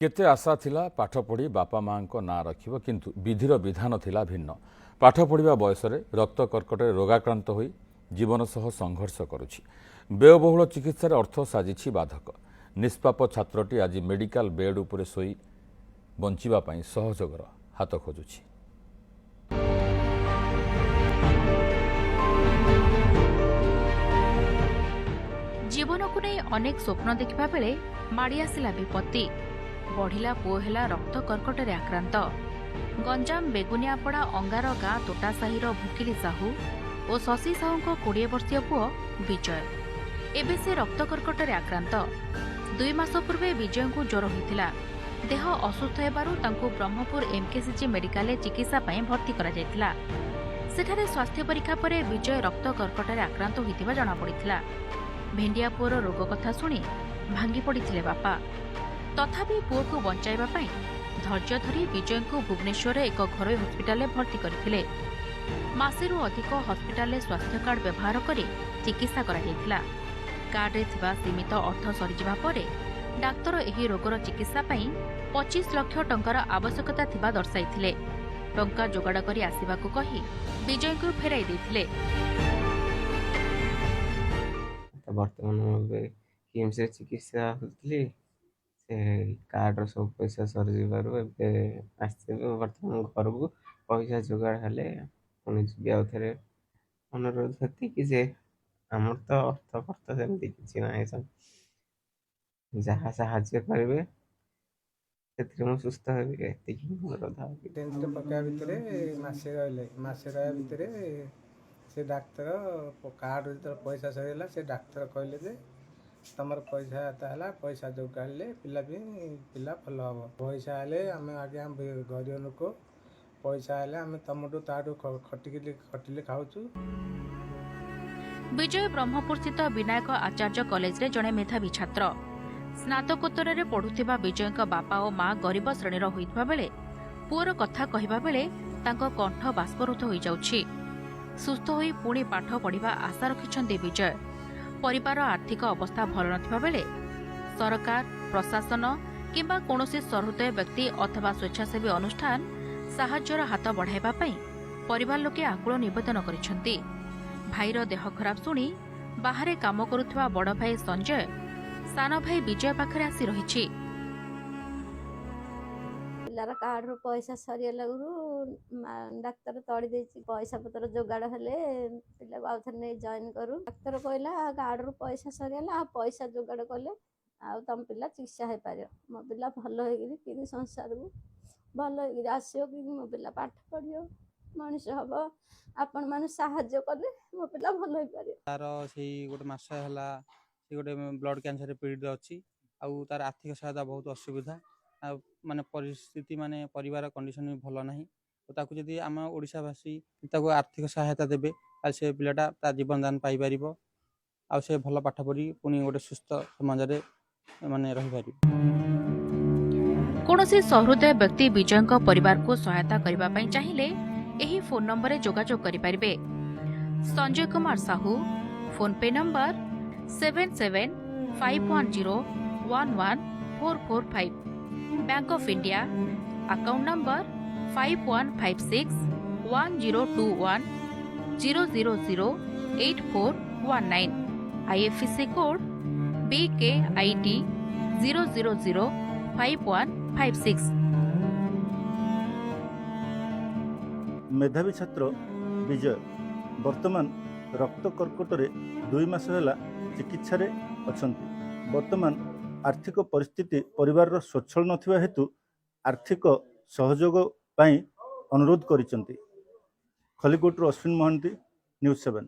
କେତେ ଆଶା ଥିଲା, ପାଠ ପଢ଼ି ବାପା ମାଆଙ୍କ ନାଁ ରଖିବ। କିନ୍ତୁ ବିଧିର ବିଧାନ ଥିଲା ଭିନ୍ନ। ପାଠ ପଢ଼ିବା ବୟସରେ ରକ୍ତ କର୍କଟରେ ରୋଗାକ୍ରାନ୍ତ ହୋଇ ଜୀବନ ସହ ସଂଘର୍ଷ କରୁଛି। ବ୍ୟୟବହୁଳ ଚିକିତ୍ସାରେ ଅର୍ଥ ସାଜିଛି ବାଧକ। ନିଷ୍ପାପ ଛାତ୍ରଟି ଆଜି ମେଡିକାଲ ବେଡ୍ ଉପରେ ଶୋଇ ବଞ୍ଚିବା ପାଇଁ ସହଯୋଗର ହାତ ଖୋଜୁଛି। ଜୀବନକୁ ନେଇ ଅନେକ ସ୍ୱପ୍ନ ଦେଖିବା ବେଳେ ମାଡ଼ି ଆସିଲା ବିପତ୍ତି। ବଢ଼ିଲା ପୁଅ ହେଲା ରକ୍ତ କର୍କଟରେ ଆକ୍ରାନ୍ତ। ଗଞ୍ଜାମ ବେଗୁନିଆପଡ଼ା ଅଙ୍ଗାର ଗାଁ ତୋଟାସାହିର ଭୁକିଲି ସାହୁ ଓ ଶଶୀ ସାହୁଙ୍କ 20 ବର୍ଷୀୟ ପୁଅ ବିଜୟ। ଏବେ ସେ ରକ୍ତ କର୍କଟରେ ଆକ୍ରାନ୍ତ। 2 ମାସ ପୂର୍ବେ ବିଜୟଙ୍କୁ ଜ୍ୱର ହୋଇଥିଲା। ଦେହ ଅସୁସ୍ଥ ହେବାରୁ ତାଙ୍କୁ ବ୍ରହ୍ମପୁର ଏମ୍କେସିଜି ମେଡିକାଲରେ ଚିକିତ୍ସା ପାଇଁ ଭର୍ତ୍ତି କରାଯାଇଥିଲା। ସେଠାରେ ସ୍ୱାସ୍ଥ୍ୟ ପରୀକ୍ଷା ପରେ ବିଜୟ ରକ୍ତ କର୍କଟରେ ଆକ୍ରାନ୍ତ ହୋଇଥିବା ଜଣାପଡ଼ିଥିଲା। ଭେଣ୍ଡିଆ ପୁଅର ରୋଗ କଥା ଶୁଣି ଭାଙ୍ଗି ପଡ଼ିଥିଲେ ବାପା। ତଥାପି ପୁଅକୁ ବଞ୍ଚାଇବା ପାଇଁ ଧୈର୍ଯ୍ୟ ଧରି ବିଜୟଙ୍କୁ ଭୁବନେଶ୍ୱରରେ ଏକ ଘରୋଇ ହସ୍ପିଟାଲରେ ଭର୍ତ୍ତି କରିଥିଲେ। ମାସେରୁ ଅଧିକ ହସ୍ପିଟାଲରେ ସ୍ୱାସ୍ଥ୍ୟ କାର୍ଡ ବ୍ୟବହାର କରି ଚିକିତ୍ସା କରାଯାଇଥିଲା। କାର୍ଡରେ ଥିବା ସୀମିତ ଅର୍ଥ ସରିଯିବା ପରେ ଡାକ୍ତର ଏହି ରୋଗର ଚିକିତ୍ସା ପାଇଁ 25 ଲକ୍ଷ ଟଙ୍କାର ଆବଶ୍ୟକତା ଥିବା ଦର୍ଶାଇଥିଲେ। ଟଙ୍କା ଯୋଗାଡ଼ କରି ଆସିବାକୁ କହି ବିଜୟଙ୍କୁ ଫେରାଇ ଦେଇଥିଲେ। ତ ବର୍ତ୍ତମାନ ମୁଁ ଏବେ କିମ୍ସରେ ଚିକିତ୍ସା ହେଉଥିଲି। ସେ କାର୍ଡ଼ର ସବୁ ପଇସା ସରିଯିବାରୁ ଏବେ ଆସିଛି ବର୍ତ୍ତମାନ ଘରକୁ। ପଇସା ଯୋଗାଡ଼ ହେଲେ ପୁଣି ଯିବି ଆଉ ଥରେ। ଅନୁରୋଧ ସେତିକି ଯେ ଆମର ତ ଅର୍ଥ ଫର୍ଥ ସେମିତି କିଛି ନାହିଁ, ଯାହା ସାହାଯ୍ୟ କରିବେ, ସେଥିରେ ମୁଁ ସୁସ୍ଥ ହେବି, ଏତିକି ହିଁ ଅନୁରୋଧ ଆଉ କିଛି। ଟେଣ୍ଟ ପକାଇବା ଭିତରେ ମାସେ ରହିଲେ। ମାସେ ରହିବା ଭିତରେ ସେ ଡାକ୍ତର କାର୍ଡ଼ରୁ ଯେତେବେଳେ ପଇସା ସରିଗଲା, ସେ ଡାକ୍ତର କହିଲେ ଯେ ତମର ପଇସା ଏତେ ହେଲା, ପଇସା ଯୋଗାଡ଼ିଲେ ପିଲା ବି ପିଲା ଭଲ ହେବ। ପଇସା ହେଲେ ଆମେ ଆଜ୍ଞା ଗରିବ ଲୋକ, ପଇସା ହେଲେ ଆମେ ତମଠୁ ତାଠୁ ଖଟିକି ଖଟିଲେ ଖାଉଛୁ। ବିଜୟ ବ୍ରହ୍ମପୁରସ୍ଥିତ ବିନାୟକ ଆଚାର୍ଯ୍ୟ କଲେଜରେ ଜଣେ ମେଧାବୀ ଛାତ୍ର। ସ୍ନାତକୋତ୍ତରରେ ପଢୁଥିବା ବିଜୟଙ୍କ ବାପା ଓ ମା ଗରିବ ଶ୍ରେଣୀର ହୋଇଥିବା ବେଳେ ପୁଅର କଥା କହିବା ବେଳେ ତାଙ୍କ କଣ୍ଠ ବାଷ୍ପରୁଦ୍ଧ ହୋଇଯାଉଛି। ସୁସ୍ଥ ହୋଇ ପୁଣି ପାଠ ପଢ଼ିବା ଆଶା ରଖିଛନ୍ତି ବିଜୟ। ପରିବାର ଆର୍ଥିକ ଅବସ୍ଥା ଭଲ ନଥିବା ବେଳେ ସରକାର, ପ୍ରଶାସନ କିମ୍ବା କୌଣସି ସହୃଦୟ ବ୍ୟକ୍ତି ଅଥବା ସ୍ୱେଚ୍ଛାସେବୀ ଅନୁଷ୍ଠାନ ସାହାଯ୍ୟର ହାତ ବଢ଼ାଇବା ପାଇଁ ପରିବାର ଲୋକେ ଆକୁଳ ନିବେଦନ କରିଛନ୍ତି। ଭାଇର ଦେହ ଖରାପ ଶୁଣି ବାହାରେ କାମ କରୁଥିବା ବଡ଼ ଭାଇ ସଞ୍ଜୟ ସାନ ଭାଇ ବିଜୟ ପାଖରେ ଆସି ରହିଛି। ପିଲାର କାର୍ଡ଼ରୁ ପଇସା ସରିଗଲାରୁ ଡାକ୍ତର ତଡ଼ି ଦେଇଛି। ପଇସା ପତ୍ର ଯୋଗାଡ଼ ହେଲେ ପିଲାକୁ ଆଉ ଥରେ ନେଇ ଜଏନ୍ କରୁ। ଡାକ୍ତର କହିଲା, କାର୍ଡ଼ରୁ ପଇସା ସରିଗଲା, ଆଉ ପଇସା ଯୋଗାଡ଼ କଲେ ଆଉ ତମ ପିଲା ଚିକିତ୍ସା ହେଇପାରିବ। ମୋ ପିଲା ଭଲ ହେଇକିରି କିରି ସଂସାରକୁ ଭଲ ହେଇକିରି ଆସିବ କି, ମୋ ପିଲା ପାଠ ପଢ଼ିବ, ମଣିଷ ହବ। ଆପଣମାନେ ସାହାଯ୍ୟ କଲେ ମୋ ପିଲା ଭଲ ହେଇପାରିବ। ତାର ସେଇ ଗୋଟେ ମାସ ହେଲା ସେ ଗୋଟେ ବ୍ଲଡ଼ କ୍ୟାନ୍ସରରେ ପୀଡ଼ିତ ଅଛି। ଆଉ ତାର ଆର୍ଥିକ ସହାୟତା ବହୁତ ଅସୁବିଧା। ଆଉ ମାନେ ପରିସ୍ଥିତି, ମାନେ ପରିବାର କଣ୍ଡିସନ ବି ଭଲ ନାହିଁ। ତ ତାକୁ ଯଦି ଆମ ଓଡ଼ିଶାବାସୀ ତାକୁ ଆର୍ଥିକ ସହାୟତା ଦେବେ, ତାହେଲେ ସେ ପିଲାଟା ତା ଜୀବନ ଦାନ ପାଇପାରିବ ଆଉ ସେ ଭଲ ପାଠ ପଢ଼ି ପୁଣି ଗୋଟେ ସୁସ୍ଥ ସମାଜରେ ମାନେ ରହିପାରିବ। କୌଣସି ସହୃଦୟ ବ୍ୟକ୍ତି ବିଜୟଙ୍କ ପରିବାରକୁ ସହାୟତା କରିବା ପାଇଁ ଚାହିଁଲେ ଏହି ଫୋନ୍ ନମ୍ବରରେ ଯୋଗାଯୋଗ କରିପାରିବେ। Sanjay Kumar Sahu, PhonePe number 7751011445, Bank of India, account number 515610210008419, IFSC code BKIT0005156। ମେଧାବୀ ଛାତ୍ର ବିଜୟ ବର୍ତ୍ତମାନ ରକ୍ତ କର୍କଟରେ 2 ମାସ ହେଲା ଚିକିତ୍ସାରେ ଅଛନ୍ତି। ବର୍ତ୍ତମାନ ଆର୍ଥିକ ପରିସ୍ଥିତି ପରିବାରର ସ୍ୱଚ୍ଛଳ ନଥିବା ହେତୁ ଆର୍ଥିକ ସହଯୋଗ ପାଇଁ ଅନୁରୋଧ କରିଛନ୍ତି। ଖଲିକୋଟରୁ ଅଶ୍ୱିନ ମହାନ୍ତି, ନ୍ୟୁଜ୍ 7।